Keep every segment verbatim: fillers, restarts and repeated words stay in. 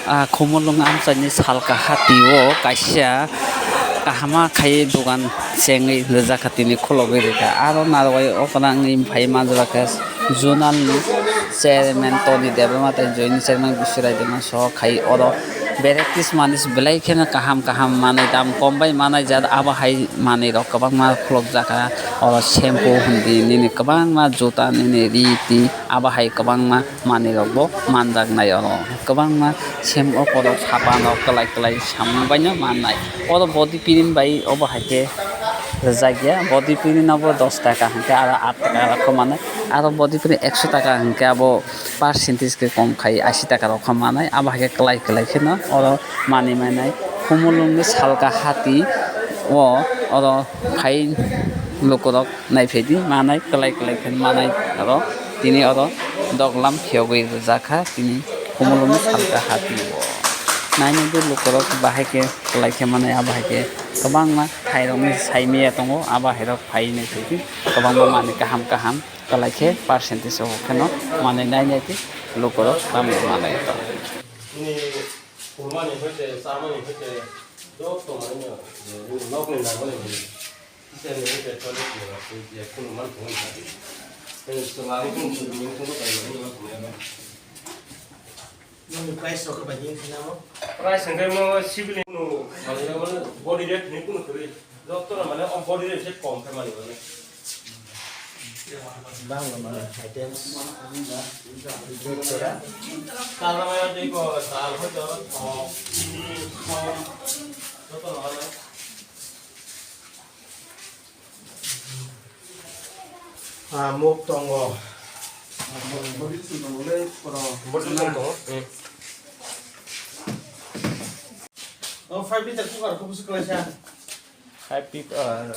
Ah, Khumulwng amchaini salka hatio kaisa kahama khai dogan chengwi rijak kha, tini khulogwi rikha. Aro narwai okra wngwi phai manjak kha zonal ni chairman Tony Debbarma tei joint chairman Biswrai Debbarma soho khai oro varieties manwi belai kheno kaham kaham manwi dam kom bai manai jat abo hai manwi rok kwbangma khulokjak kha. Oro shampoo hindi nini kwbangma juta nini ri ti abo hai kwbangma manwi rok bo manjak nai oro. Kwbangma sem o kotor sapan rok kwlai kwlai samung bai no mannai. Oro body cream bai obo hai khe rijak ya, body cream no bo dos taka hwnkhe aro aat taka rok khe mannai. Aro body cream ekso taka hwnkhe abo percentage khe kom khai ashi taka rok khe mannai. Abo hai khe kwlai kwlai kheno oro manwi mannai. Khumulwng ni salka hati o oro khai lukurok naiphai di manai, kwlai kwlai khe manai oro. Tini oro doglam phiyogwi rijak kha tini Khumulwng ni salka hati o. Nainai di lukurok bahai khe kwlai khe manai, abo hai khe kwbangma thairokni saimiya tongo, abo hairok phai naiphai di kwbangma manwi kaham kaham kwlai khe percentage o kheno manwi nainai di lukurok tamo manai tongo. Nini kurmani hoite, chamani hoite, joto manwi no, nini nokni nangmani manwi. Kitchen ni hoite, toilet ni rok, je kunu man tongmani. Tei chwla ni kunu chwla ni kunu tongmani, man tongmani. Nini price rok bai din khinamo? Price hwnkhe mo sibili kunu, mane, mane, body rate ni kunu kwrwi. Doctor mane o body rate se kom khe mani mane. Bangla mane items. Kala mane dei ko dal hoito, o, chini, som, joto no mane. Ah, muk tongo. Body song tongo le, poro. Body song tongo. Hmm. O, five liter cooker ko busi kalaisa. Five people, uh,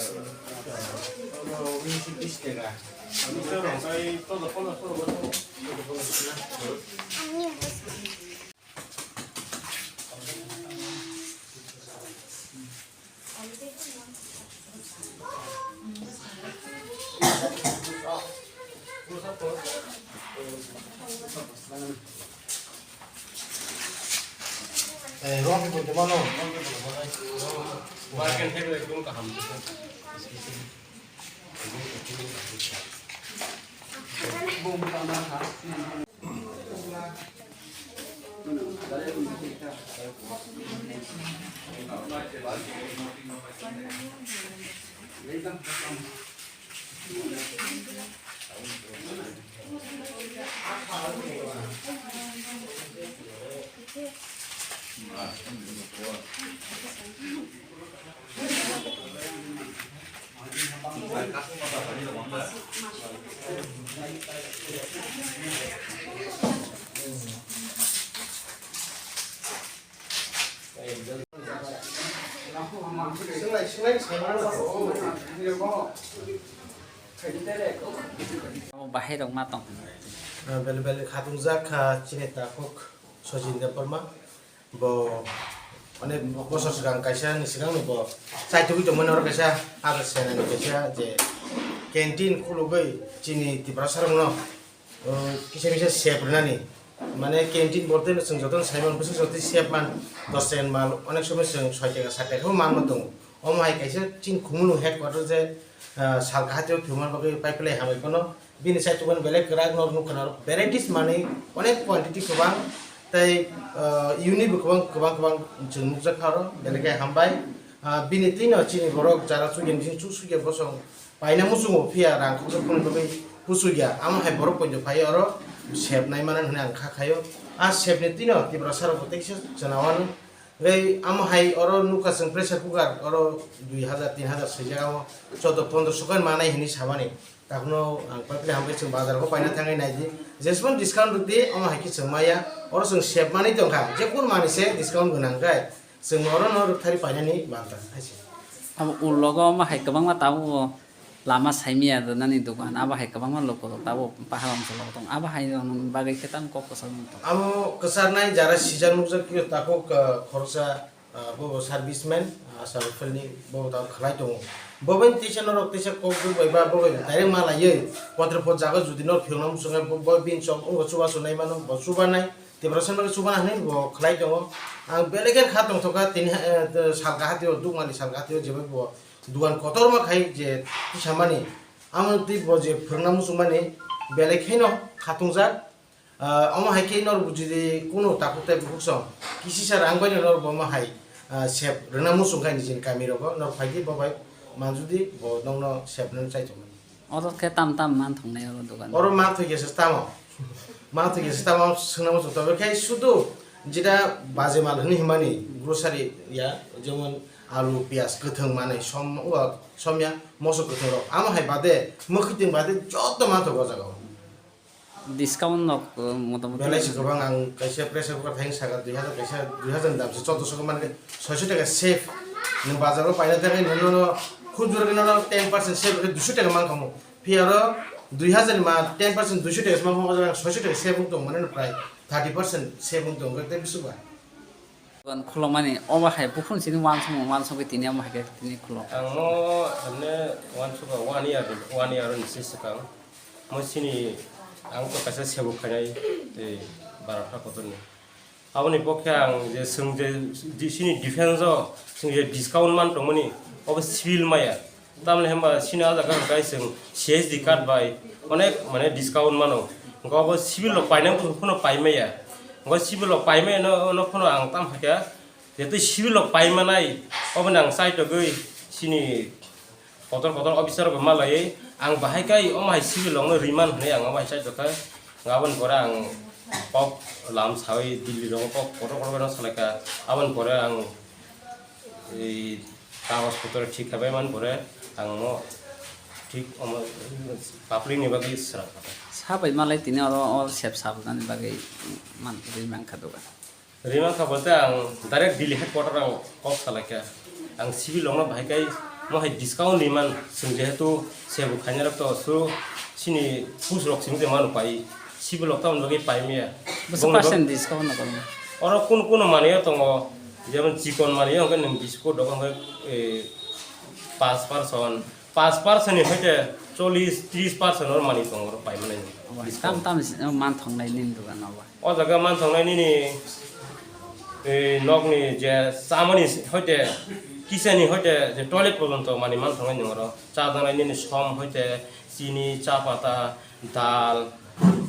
Bahai rok ma tong. Bele bele khatungjak kha chini takhuk Sachin Debbarma. Bo onek bosor swkang kaisa ni swkang ni bo chaitugwi tongmani oro kaisa aro senani kaisa je canteen khulugwi chini Tiprasa rokno, o, kisa misa sep rwnani. Mane canteen bolte no chwng jotono sai mano bwswk jotoni sep man dos taka ni mal onek somoi chwng soi taka sat taka khe manma tongo. Omo hai kaisa chini Khumulwng headquarter je, ah, salka hatio thwngmani bagwi pipeline hamwi phano bini chaitugmani belai kwrak no nukha norok varieties manwi onek quantity kwbang tei, ah, unique bo kwbang kwbang kwbang chwng nukjakha oro belai khe hambai. Ah, bini twino chini borok jara chukya chini chuk sukya bosong paina muchungo phiya rang khoksa phone bagwi puchukya amo hai borok poito phai oro sep nai mano hinwi ang kha khaio. Ah sep ni twino Tiprasa rok bo teisa chwnaoano. Tei amo hai oro nukha chwng pressure cooker oro dui hajar tin hajar swijak amo choudo pondro so khe manai hinwi samani. Takhno ang paipli hambai chwng bazar o paina thangwi naidi. Jesmano discount rwdi omo hai khe chwng maya. Oro chwng sep manwi tongkha. Jekun manwi se discount gwnang khe chwng oro no rwkthari painani banta hai se. Abo ulogo omo hai kwbangma tabuk. Lama saimaya rwnani dogan, abo hai kwbangma lukurok tabuk pahar oncholo tongo, abo hai rokni bagwi khe tamo kok kwchangma tongo. Amo kwcharnai jara sijak nukjakhe takhuk, ah, khoroksa, ah, bo bo serviceman, ah, Asha Rifle ni bo bo tabuk khlai tongo. Bo bai teisa norok teisa kok bai ba bo bai direct ma laiwi potre pot jago jodi norok phiyokna muchungo bo, bo bini chok wngkha chubachu nai mano bo chubanai. Depression bagwi chubana hinwi bo khlai tongo. Ang belai khe kha tongthokha tini, eh, sal kahatio, dukmani sal kahatio, jeba bo dugan kotorma khai je tisamani. Amo twi bo je phwrwngna muchungmani belai kheno khatungjak. Ah, omo hai khe norok jodi kuno takhuk tai bukhuk song kisisa rang bai norok bo omo hai, ah, sep rwna muchung khai nijini kami rogo norok phai di bo bai manjudi bo nokno sep rwna chai tongmani. Oro khe tam tam man thongnai oro dogan. Oro man thoi khe se tamo. Man thoi khe se tamo swngna muchung tobe khe sudu jeta baje mal hwnwi hwnmani grocery ya jemon alu, piyaj, kwthwng manwi som, wa, somya, moso kwthwng rok. Amo hai bade mwkhwtwng bade joto man thok o jaga o. Discount nok, uh, motamuti belai se kwbang, ang kaisa pressure cooker thaing saka dui hazar, kaisa dui hazar ni dam se choddo so man khe soiso taka save. Nwng bazar o paina thangwi nono khunjur khe nono ten percent save khe duiso taka man khamu. Phiya oro dui hazar ni ma ten percent duiso taka se man khamu, o jaga soiso taka save wng tong mane prai thirty percent save wng tong khe tei bwswk ba. Dogan khulokmani obo hai buphuru sini uansukmung uansugwi tini omo hai khe tini khulok. Ang mo hwnwi uansukha one year, one year ni se swkang. Mo sini ang to kaisa sebuk khainai tei barota kotorni. Aboni pokhe ang je swng je di-, sini defense o swng je discount man tongmani obo civil maya. Tamni hwnba sini o jaga hwnkhai chwng C S D card bai onek mane discount mano. Hwnkhai obo civil rok painai buphuru phano paimaya. Hwnkhai civil rok paimaya no, no phano ang tam hakya. Jeto civil rok paimanai oboni ang chaitogwi sini kotor kotor officer rok malaiwi ang bahai kai omo hai civil rokno riman hwnwi ang omo hai chaitokha. Aboni pore ang kok lam sawi Delhi rogo kok kotor kotor no salaikha. Aboni pore ang ei kagoj potro thik khabai man pore ang mo thik omo public ni bagwi srang kha. Sabai malai tini oro o sep sabnani bagwi man ri mankha dogan. Ri mankha bolte ang direct Delhi headquarter ang kok salaikha. Ang civil rokno bahai kai mo hai discount ri man chwng jehetu sebo khainai rok to so chini push rok simi de manu pai civil rok tamoni bagwi pai maya. Bwswk percent discount no kamo? Oro kun kun manwi tongo, jemon chikon manwi hwnkhe nwng biscuit dogo hwnkhe, eh, paanch percent, paanch percent ni hoite chollish tris percent or manwi tongo oro paimani. Tam tam si-, man thongnai nini dogan o ba? O jaga man thongnai nini, eh, nokni je chamani hoite kitchen ni hoite je toilet porjonto manwi man thongnai nini oro. Cha janai nini som hoite chini, cha pata, dal,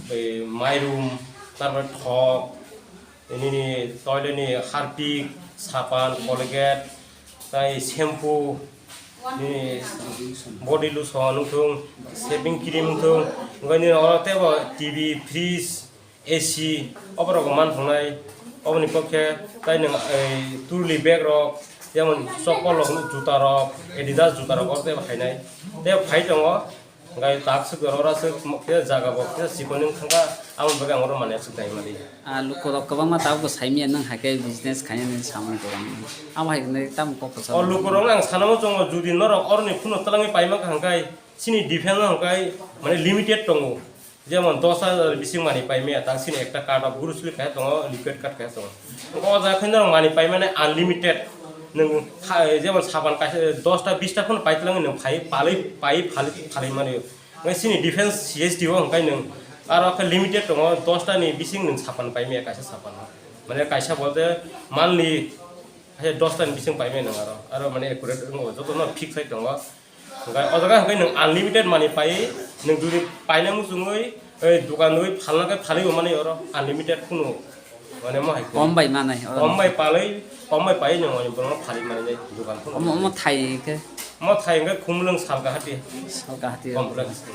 eh, mairum, tarpore thok, nini toilet ni harpik, sapan, Colgate, tai shampoo, nini body lotion wngthung, shaving cream wngthung, hwnkhai nini oro teibo T V, fridge, A C, oborok man thongnai. Oboni pokhe tai nwng, eh, turli bag rok, jemon choppol rok, juta rok, Adidas juta rok oro teibo khainai. Tei phai tongo. Hwnkhai tak swk oro swk khe jaga bo khe chikon wng thangkha, aboni bagwi ang oro mani aswk dai mani. Ah, lukurok kwbangma tabukbo saimanya nwng hai khe business khainani samani kwbangma. Abo hai hwnwi tamo kok kwcharo. O lukurokno ang sanamo chongo, jodi norok oroni phunuk twlangwi paima kha hwnkhai chini defense o hwnkhai mane limited tongo. Jemon dos hajar bising mani paimaya tak chini ekta card of grocery kaiha tongo, liquid card kaiha tongo. O jaga khe norok mani paimani unlimited. Nwng kha-, jemon sapan kaisa dosta bista phano pai twlangwi nwng phai palwi pai phalwi phalwi mani. Hwnkhai chini defense C S D o hwnkhai nwng aro khe limited tongo, dosta ni bising nwng sapan paimaya kaisa sapan. Mane kaisa bolte monthly kaisa dosta ni bising paimaya nwng aro, aro mane accurate wngo, jotono fix hai tongo. Hwnkhai o jaga hwnkhai nwng unlimited mani pai, nwng jodi paina muchungwi, ei, dukan rwi phalna khe phalwi mani oro unlimited kunu. Mane mo hai kunu. Kom bai manai, oro. Kom bai palwi, kom bai pai nwng mani borokno phalwi mani nai dukan kunu. Omo, omo thai khe? Omo thai hwnkhe Khumulwng Salkahati. Salkahati. Complex.